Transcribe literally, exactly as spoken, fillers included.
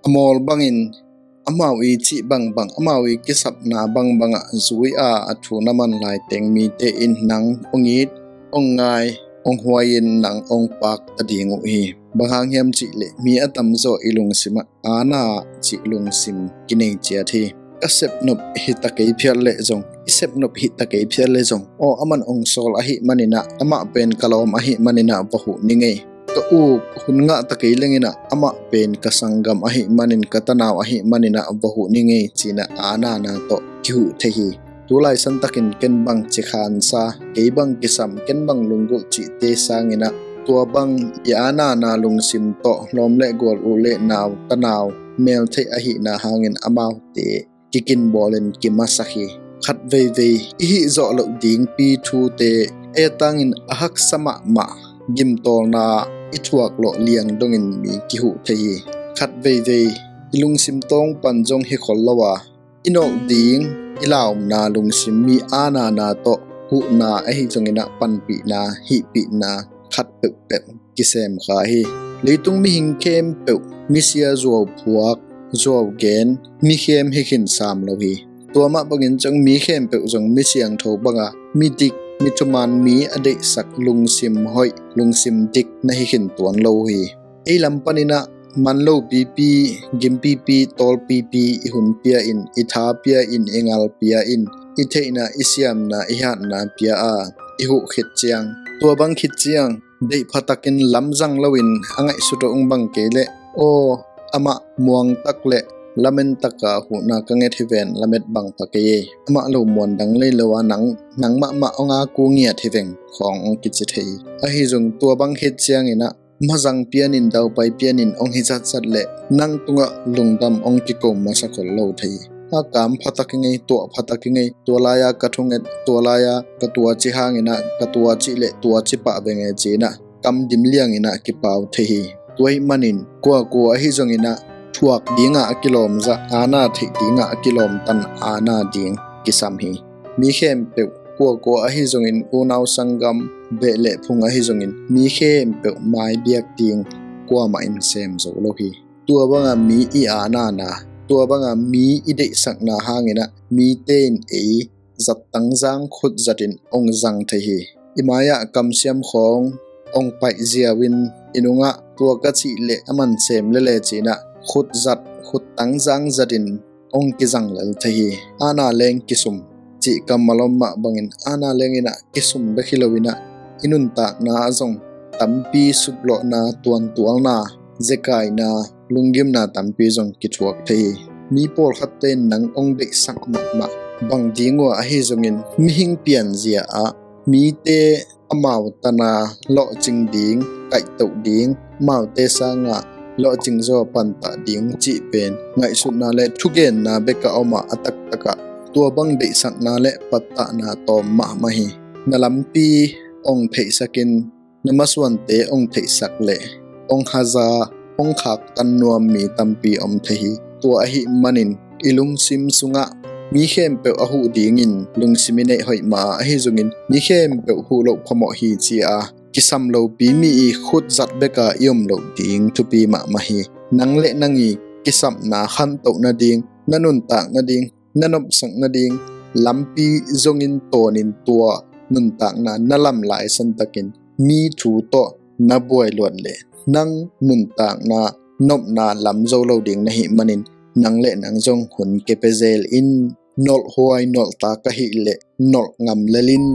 a mawl bangin amau i cih bangbang, amau i kisapna bangbangah zui a a thu na man laiteng mite in nang hong it, hong ngai, hong huai-in nang hong paak ta ding uh hi. Bang hang hiam cih leh mi a tamzaw i lungsimah aana cih lungsim kinei ciat hi. Ka sepnop hi ta kei phial leh zong, i sepnop hi ta kei phial leh zong, aw, aman hong sawl ahih maninah, amah pen ka lawm ahih maninah va huh ni ngei. Ka uk hun ngah ta kei lenginah amah pen ka sanggam ahih manin, ka tanau ahih maninah va huh ni ngei, cinah aana na tawh kihuh thei hi. Tu laisan takin ken bang ci khansa, kei bang kisam, ken bang lunggulh cihte sanginah tua bang i aana na lungsim tawh lawm le gual, u le nau, tanau, mel theih ahihna hangin amaute kikin bawlin kimasak hi. Khat veivei i hih zawh loh dingpi thute etangin a haksa mahmah gimtawlna i thuak lawh liang dongin mi kihuh thei hi. Khat veivei i lungsim tawng pan zong hi khol lo a, i nolh ding, i laumna lungsim mi aana na tawh huhna ahi zonginah panpihna, hihpihna khat peuhpeuh kisem kha hi. Leitung mihing khempeuh misia zuau phuak, zuau gen, mi khem hi khin sam lo hi. Tua mah bangin zong mi khempeuh zong mi siangtho banga mi dik, mi thuman, mi a deihsak, lungsim hoih, lungsim dik na hi khin tuan lo hi. Ei lam paninah man lo pipi, gim pipi, tawl pipi i hun pia in, i tha pia in, i ngal pia in, i theihna, i siamna, i hatna pia a i huh khit ciang, tua bang khit ciang deih phatakin lamzang loin a ngaihsut a ung bang kei leh, aw, amah muang tak le lamen taka huhna ka nget hi ven, lamet bang pha kei ei. Amah lo muan dang lei lo a nang, nang mahmah hong a ku ngiat hi veng khawng hong kici thei. Ahi zong tua bang khit cianginah mazang pianin, daupai pianin hong hi zatzat leh nang tungah lungdam hong kiko masa khol lo thei hi. A kam phatak i ngei, tuah phatak i ngei, tua lai-a ka thunget, tua lai-a ka tuaci hanginah, ka tuaci leh tuaci pah veng e cinah kam dim lianginah kipau thei hi. Tua ahih manin kuakua ahi zonginah thuak dingah a kilawmzah, aana theih dingah a kilawmtan aana ding kisam hi. Mi khempeuh kuakua ahi zongin, unau sanggam, beh le phung ahi zongin, mi khempeuh mai biak ding kuamah in sem zo lo hi. Tua banga mi i aana na, tua banga mi i deihsakna hanginah mite in ei zat tangzang khut zatin hong zang thei hi. I mai-ah kamsiam khawng hong paih ziau in, i nungah tua ka cih leh a man sem lele cinah khut zat, khut tangzang zatin hong kizang lel thei hi. Aana leng kisum cih kammal om mah bangin aana lenginah kisum bek hi loinah i nuntakna ah zong tampi suplawhna, tuantualna, zekaina, lunggimna tampi zong kithuak thei hi. Mi pawlkhatte in nang hong deihsak mahmah bang ding uh a, ahi zongin mihing pianzia ah mite amau tana lawhcing ding, kaihtoh ding, amaute sangah lawhcing zaw pantah ding cih pen ngaihsutna le thugenna bekah om a, a taktakah tua bang deihsakna le pattahna tawm mahmah hi. Na lampi hong theihsakin, na masuante hong theihsak le hong haza, hong khaktan nuam mi tampi om thei hi. Tua ahih manin i lungsim sungah mi khempeuh a huh dingin lungsim i neih hoih mah a, ahi zongin mi khempeuh huh loh phamawh hi ci-a kisam lopi mi i khut zat beka i om loh ding thupi mahmah hi. Nang le nang i kisapna khantoh nading, na nuntak nading, na nopsak nading lampi zongin tawnin tua nuntakna na lam laisan takin mi thu tawh na buai luat le nang nuntakna nopna lam zo lo ding na hih manin nang le nang zong hun kepia zel in. Nolh huai nolh tak ahih leh nolh ngam lel in.